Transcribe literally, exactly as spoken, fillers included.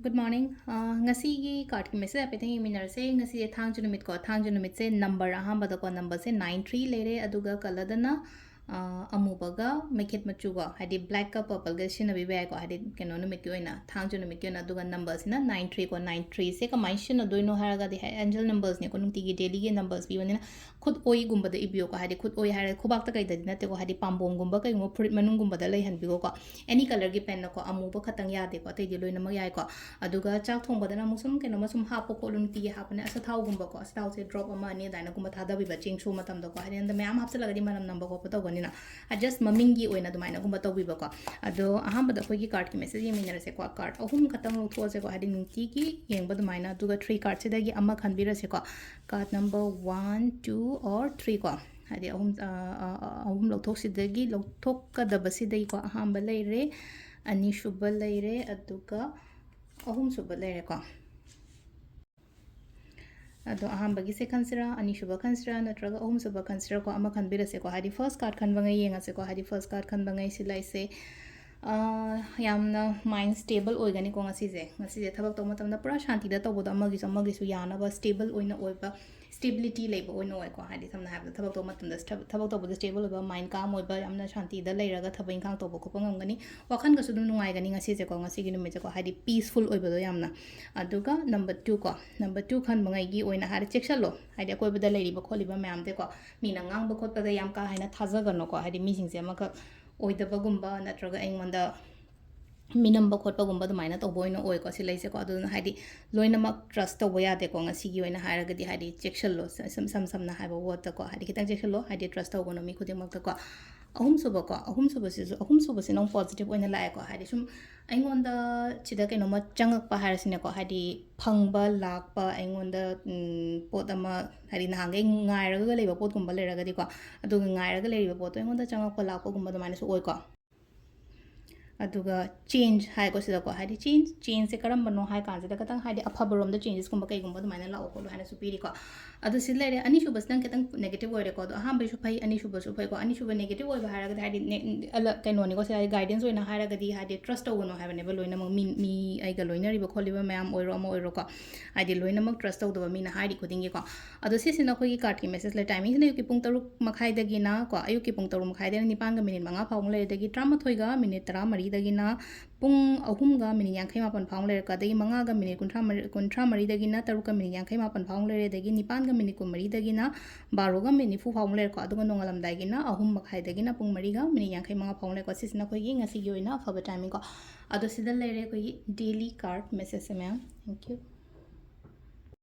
Good morning. ꯑ, ꯉꯁꯤꯒꯤ cardꯀꯤ message ꯍꯥꯏꯐꯦꯠꯇꯪ ꯌꯦꯡꯃꯤꯟꯅꯔꯁꯦ꯫ ꯉꯁꯤꯁꯦ ꯊꯥꯡꯖ ꯅꯨꯃꯤꯠꯀꯣ꯫ ꯊꯥꯡꯖ ꯅꯨꯃꯤꯠꯁꯦ number ꯑꯍꯥꯟꯕꯗꯀꯣ, numberꯁꯦ nine three ꯂꯩꯔꯦ, ꯑꯗꯨꯒ colorꯗꯅ, ꯑ, ꯑꯃꯨꯕꯒ ꯃꯩꯈꯦꯠ ꯃꯆꯨꯒ, ꯍꯥꯏꯗꯤ blackꯀ purpleꯒ ꯁꯤꯖꯤꯟꯅꯕꯤꯕ ꯌꯥꯏꯀꯣ, ꯍꯥꯏꯗꯤ ꯀꯩꯅꯣ ꯅꯨꯃꯤꯠꯀꯤ ꯑꯣꯏꯅ, ꯊꯥꯡꯖ ꯅꯨꯃꯤꯠꯀꯤ ꯑꯣꯏꯅ꯫ ꯑꯗꯨꯒ numberꯁꯤꯅ nine three ꯀꯣ꯫ Nine threeꯁꯦ ꯀꯃꯥꯏꯅ ꯁꯤꯖꯤꯟꯅꯗꯣꯏꯅꯣ ꯍꯥꯏꯔꯒꯗꯤ, ꯍꯥꯏ, angel numbersꯅꯦꯀꯣ, ꯅꯨꯡꯇꯤꯒꯤ dailyꯒꯤ numbers ꯄꯤꯕꯅꯤꯅ, ꯈꯨꯠ ꯑꯣꯏꯒꯨꯝꯕꯗ ꯏꯕꯤꯌꯣꯀꯣ, ꯍꯥꯏꯗꯤ ꯈꯨꯠ ꯑꯣꯏ ꯍꯥꯏꯔꯒ ꯈꯨꯕꯥꯛꯇ ꯀꯩꯗꯗꯤ ꯅꯠꯇꯦꯀꯣ, ꯍꯥꯏꯗꯤ ꯄꯥꯝꯕꯣꯝꯒꯨꯝꯕ ꯀꯩꯒꯨꯝꯕ ꯐꯨꯔꯤꯠ ꯃꯅꯨꯡꯒꯨꯝꯕꯗ ꯂꯩꯍꯟꯕꯤꯌꯣꯀꯣ꯫ Any colorꯒꯤ penꯅꯀꯣ, ꯑꯃꯨꯕ ꯈꯛꯇꯪ ꯌꯥꯗꯦꯀꯣ, ꯑꯇꯩꯗꯤ ꯂꯣꯏꯅꯃꯛ ꯌꯥꯏꯀꯣ꯫ ꯑꯗꯨꯒ ꯆꯥꯛ ꯊꯣꯡꯕꯗꯅ ꯑꯃꯨꯛ ꯁꯨꯝ ꯀꯩꯅꯣꯝꯃ ꯁꯨꯝ ꯍꯥꯞꯄ ꯈꯣꯠꯂꯨ, ꯅꯨꯡꯇꯤꯒꯤ ꯍꯥꯞꯄꯅꯦ, ꯑꯆꯥꯊꯥꯎꯒꯨꯝꯕꯀꯣ, ꯑꯆꯥꯊꯥꯎꯁꯦ drop ꯑꯃ ꯑꯅꯤ ꯑꯗꯨꯃꯥꯏꯅꯒꯨꯝꯕ ꯊꯥꯗꯕꯤꯕ, ꯆꯦꯡꯁꯨ ꯃꯇꯝꯗꯀꯣ, ꯍꯥꯏꯗꯤ ꯅꯪꯗ ꯃꯌꯥꯝ ꯍꯥꯞꯆꯤꯜꯂꯒꯗꯤ ꯃꯅꯝ ꯅꯝꯕ ꯈꯣꯠꯄ ꯇꯧꯒꯅꯤꯅ꯫ ꯑ, just ꯃꯃꯤꯡꯒꯤ ꯑꯣꯏꯅ ꯑꯗꯨꯃꯥꯏꯅꯒꯨꯝꯕ ꯇꯧꯕꯤꯕꯀꯣ꯫ ꯑꯗꯣ ꯑꯍꯥꯟꯕꯗ ꯑꯩꯈꯣꯏꯒꯤ cardꯀꯤ message ꯌꯦꯡꯃꯤꯟꯅꯔꯁꯦꯀꯣ꯫ Card ꯑꯍꯨꯝ ꯈꯛꯇꯪ ꯂꯧꯊꯣꯛꯑꯁꯦꯀꯣ, ꯍꯥꯏꯗꯤ ꯅꯨꯡꯇꯤꯒꯤ ꯌꯦꯡꯕ ꯑꯗꯨꯃꯥꯏꯅ꯫ ꯑꯗꯨꯒ three cardꯁꯤꯗꯒꯤ ꯑꯃ ꯈꯟꯕꯤꯔꯁꯦꯀꯣ꯫ Card number one, two or three ꯀꯣ, ꯍꯥꯏꯗꯤ ꯑꯍꯨꯝ, ꯑ, ꯑ, ꯑ, ꯑꯍꯨꯝ ꯂꯧꯊꯣꯛꯁꯤꯗꯒꯤ, ꯂꯧꯊꯣꯛꯀꯗꯕꯁꯤꯗꯒꯤꯀꯣ, ꯑꯍꯥꯟꯕ ꯂꯩꯔꯦ, ꯑꯅꯤꯁꯨꯕ ꯂꯩꯔꯦ, ꯑꯗꯨꯒ ꯑꯍꯨꯝꯁꯨꯕ ꯂꯩꯔꯦꯀꯣ꯫ ꯑꯗꯣ ꯑꯍꯥꯟꯕꯒꯤꯁꯦ ꯈꯟꯁꯤꯔꯥ, ꯑꯅꯤꯁꯨꯕ ꯈꯟꯁꯤꯔꯥ, ꯅꯠꯇ꯭ꯔꯒ ꯑꯍꯨꯝꯁꯨꯕ ꯈꯟꯁꯤꯔꯥꯀꯣ, ꯑꯃ ꯈꯟꯕꯤꯔꯁꯦꯀꯣ꯫ ꯍꯥꯏꯗꯤ first card ꯈꯟꯕꯉꯩ ꯌꯦꯡꯉꯁꯦꯀꯣ꯫ ꯍꯥꯏꯗꯤ first card ꯈꯟꯕꯉꯩꯁꯤ ꯂꯩꯁꯦ, ꯑ, ꯌꯥꯝꯅ mind stable ꯑꯣꯏꯒꯅꯤꯀꯣ ꯉꯁꯤꯁꯦ꯫ ꯉꯁꯤꯁꯦ ꯊꯕꯛ ꯇꯧꯕ ꯃꯇꯝꯗ ꯄꯨꯔꯥ ꯁꯥꯟꯇꯤꯗ ꯇꯧꯕꯗꯣ, ꯑꯃꯒꯤꯁꯨ ꯑꯃꯒꯤꯁꯨ ꯌꯥꯅꯕ stable ꯑꯣꯏꯅ ꯑꯣꯏꯕ, stability ꯂꯩꯕ ꯑꯣꯏꯅ ꯑꯣꯏꯀꯣ꯫ ꯍꯥꯏꯗꯤ ꯁꯝꯅ ꯍꯥꯏꯔꯕꯗ ꯊꯕꯛ ꯇꯧꯕ ꯃꯇꯝꯗ ꯁ꯭ꯇꯦ-, ꯊꯕꯛ ꯇꯧꯕꯗ stable ꯑꯣꯏꯕ, mind calm ꯑꯣꯏꯕ, ꯌꯥꯝꯅ ꯁꯥꯟꯇꯤꯗ ꯂꯩꯔꯒ ꯊꯕꯛ ꯏꯪꯈꯥꯡ ꯇꯧꯕ ꯈꯣꯠꯄ ꯉꯝꯒꯅꯤ꯫ ꯋꯥꯈꯜꯒꯁꯨ ꯑꯗꯨꯝ ꯅꯨꯡꯉꯥꯏꯒꯅꯤ ꯉꯁꯤꯁꯦꯀꯣ, ꯉꯁꯤꯒꯤ ꯅꯨꯃꯤꯠꯁꯦꯀꯣ, ꯍꯥꯏꯗꯤ peaceful ꯑꯣꯏꯕꯗꯣ ꯌꯥꯝꯅ꯫ ꯑꯗꯨꯒ number two ꯀꯣ, number two ꯈꯟꯕꯉꯩꯒꯤ ꯑꯣꯏꯅ ꯍꯥꯏꯔꯦ, ꯆꯦꯛꯁꯜꯂꯣ꯫ ꯍꯥꯏꯗꯤ ꯑꯀꯣꯏꯕꯗ ꯂꯩꯔꯤꯕ ꯈꯣꯠꯂꯤꯕ ꯃꯌꯥꯝꯁꯦꯀꯣ, ꯃꯤꯅ ꯉꯥꯡꯕ ꯈꯣꯠꯄꯗ ꯌꯥꯝ ꯀꯥ ꯍꯦꯟꯅ ꯊꯥꯖꯒꯅꯨꯀꯣ꯫ ꯍꯥꯏꯗꯤ ꯃꯤꯁꯤꯡꯁꯦ ꯑꯃꯈꯛ ꯑꯣꯏꯗꯕꯒꯨꯝꯕ ꯅꯠꯇ꯭ꯔꯒ ꯑꯩꯉꯣꯟꯗ ꯃꯤꯅꯝꯕ ꯈꯣꯠꯄꯒꯨꯝꯕ ꯑꯗꯨꯃꯥꯏꯅ ꯇꯧꯕ ꯑꯣꯏꯅ ꯑꯣꯏꯀꯣ ꯁꯤ ꯂꯩꯁꯦꯀꯣ꯫ ꯑꯗꯨꯅ ꯍꯥꯏꯗꯤ ꯂꯣꯏꯅꯃꯛ trust ꯇꯧꯕ ꯌꯥꯗꯦꯀꯣ꯫ ꯉꯁꯤꯒꯤ ꯑꯣꯏꯅ ꯍꯥꯏꯔꯒꯗꯤ ꯍꯥꯏꯗꯤ ꯆꯦꯛꯁꯜꯂꯣ, ꯁ-, ꯁꯝ-, ꯁꯝ ꯁꯝꯅ ꯍꯥꯏꯕ wordꯇꯀꯣ, ꯍꯥꯏꯗꯤ ꯈꯤꯇꯪ ꯆꯦꯛꯁꯜꯂꯣ, ꯍꯥꯏꯗꯤ trust ꯇꯧꯒꯅꯨ ꯃꯤ ꯈꯨꯗꯤꯡꯃꯛꯇꯀꯣ꯫ ꯑꯍꯨꯝꯁꯨꯕꯀꯣ, ꯑꯍꯨꯝꯁꯨꯕꯁꯤꯁꯨ, ꯑꯍꯨꯝꯁꯨꯕꯁꯤꯅ ꯑꯃꯨꯛ positive ꯑꯣꯏꯅ ꯂꯥꯛꯑꯦꯀꯣ꯫ ꯍꯥꯏꯗꯤ ꯁꯨꯝ ꯑꯩꯉꯣꯟꯗ ꯁꯤꯗ ꯀꯩꯅꯣꯝꯃ ꯆꯪꯉꯛꯄ ꯍꯥꯏꯔꯁꯤꯅꯦꯀꯣ, ꯍꯥꯏꯗꯤ ꯐꯪꯕ ꯂꯥꯛꯄ, ꯑꯩꯉꯣꯟꯗ, ꯎꯝ, ꯄꯣꯠ ꯑꯃ, ꯍꯥꯏꯗꯤ ꯅꯍꯥꯟꯈꯩ ꯉꯥꯏꯔꯒ ꯂꯩꯕ ꯄꯣꯠꯀꯨꯝꯕ ꯂꯩꯔꯒꯗꯤꯀꯣ, ꯑꯗꯨꯒ ꯉꯥꯏꯔꯒ ꯂꯩꯔꯤꯕ ꯄꯣꯠꯇꯣ ꯑꯩꯉꯣꯟꯗ ꯆꯪꯉꯛꯄ ꯂꯥꯛꯄꯒꯨꯝꯕ ꯑꯗꯨꯃꯥꯏꯅꯁꯨ ꯑꯣꯏꯀꯣ꯫ ꯑꯗꯨꯒ change ꯍꯥꯏꯀꯣ ꯁꯤꯗꯀꯣ, ꯍꯥꯏꯗꯤ change changeꯁꯦ ꯀꯔꯝꯕꯅꯣ ꯍꯥꯏ ꯀꯥꯟꯁꯤꯗ ꯈꯤꯇꯪ ꯍꯥꯏꯗꯤ ꯑꯐꯕꯔꯣꯝꯗ changesꯀꯨꯝꯕ ꯀꯩꯒꯨꯝꯕ ꯑꯗꯨꯃꯥꯏꯅ ꯂꯥꯛꯑꯣ ꯈꯣꯠꯂꯣ ꯍꯥꯏꯅꯁꯨ ꯄꯤꯔꯤꯀꯣ꯫ ꯑꯗꯨ ꯁꯤ ꯂꯩꯔꯦ꯫ ꯑꯅꯤꯁꯨꯕꯁꯤꯅ ꯈꯤꯇꯪ negative ꯑꯣꯏꯔꯦꯀꯣ꯫ ꯑꯗꯣ ꯑꯍꯥꯟꯕꯩꯁꯨ ꯐꯩ, ꯑꯅꯤꯁꯨꯕꯁꯨ ꯐꯩꯀꯣ꯫ ꯑꯅꯤꯁꯨꯕ negative ꯑꯣꯏꯕ ꯍꯥꯏꯔꯒꯗꯤ ꯍꯥꯏꯗꯤ ꯅꯦ-, ꯑꯂ-, ꯀꯩꯅꯣꯅꯤꯀꯣ ꯁꯤ ꯍꯥꯏꯗꯤ guidance ꯑꯣꯏꯅ ꯍꯥꯏꯔꯒꯗꯤ ꯍꯥꯏꯗꯤ trust ꯇꯧꯒꯅꯨ ꯍꯥꯏꯕꯅꯦꯕ ꯂꯣꯏꯅꯃꯛ꯫ ꯃꯤ, ꯃꯤ ꯑꯩꯒ ꯂꯣꯏꯅꯔꯤꯕ ꯈꯣꯠꯂꯤꯕ ꯃꯌꯥꯝ ꯑꯣꯏꯔꯣ ꯑꯃ ꯑꯣꯏꯔꯣꯀꯣ, ꯍꯥꯏꯗꯤ ꯂꯣꯏꯅꯃꯛ trust ꯇꯧꯗꯕ ꯃꯤꯅ ꯍꯥꯏꯔꯤ ꯈꯨꯗꯤꯡꯒꯤꯀꯣ꯫ ꯑꯗꯣ ꯁꯤꯁꯤꯅ ꯑꯩꯈꯣꯏꯒꯤ cardꯀꯤ message ꯂꯩ꯫ Timingꯁꯤꯅ ꯑꯌꯨꯛꯀꯤ ꯄꯨꯡ ꯇꯔꯨꯛ ꯃꯈꯥꯏꯗꯒꯤꯅ ꯀꯣ, ꯑꯌꯨꯛꯀꯤ ꯄꯨꯡ ꯇꯔꯨꯛ ꯃꯈꯥꯏꯗꯒꯤ ꯅꯤꯄꯥꯟꯒ minute ꯃꯉꯥ ꯐꯥꯎꯕ ꯂꯩꯔꯦ꯫ ꯑꯗꯒꯤ ꯇꯔꯥꯃꯥꯊꯣꯏꯒ minute ꯇꯔꯥꯃꯔꯤꯗꯒꯤꯅ ꯄꯨꯡ ꯑꯍꯨꯝꯒ minute ꯌꯥꯡꯈꯩ ꯃꯥꯄꯟ ꯐꯥꯎꯕ ꯂꯩꯔꯦꯀꯣ꯫ ꯑꯗꯒꯤ ꯃꯉꯥꯒ minute ꯀꯨꯟꯊ꯭ꯔꯥ ꯃꯔꯤ, ꯀꯨꯟꯊ꯭ꯔꯥ ꯃꯔꯤꯗꯒꯤꯅ ꯇꯔꯨꯛꯀ minute ꯌꯥꯡꯈꯩ ꯃꯥꯄꯟ ꯐꯥꯎꯕ ꯂꯩꯔꯦ꯫ ꯑꯗꯒꯤ ꯅꯤꯄꯥꯟꯒ minute ꯀꯨꯟꯃꯔꯤꯗꯒꯤꯅ ꯕꯥꯔꯣꯒ minute ꯅꯤꯐꯨ ꯐꯥꯎꯕ ꯂꯩꯔꯦꯀꯣ꯫ ꯑꯗꯨꯒ ꯅꯣꯡꯉꯥꯜꯂꯝꯗꯥꯏꯒꯤꯅ ꯑꯍꯨꯝ ꯃꯈꯥꯏꯗꯒꯤꯅ ꯄꯨꯡ ꯃꯔꯤꯒ minute ꯌꯥꯡꯈꯩ ꯃꯉꯥ ꯐꯥꯎꯕ ꯂꯩꯔꯦꯀꯣ꯫ ꯁꯤꯁꯤꯅ ꯑꯩꯈꯣꯏꯒꯤ ꯉꯁꯤꯒꯤ ꯑꯣꯏꯅ ꯑꯐꯕ timingꯀꯣ꯫ ꯑꯗꯣ ꯁꯤꯗ ꯂꯩꯔꯦ ꯑꯩꯈꯣꯏꯒꯤ daily card messageꯁꯦ ꯃꯌꯥꯝ꯫ Thank you꯫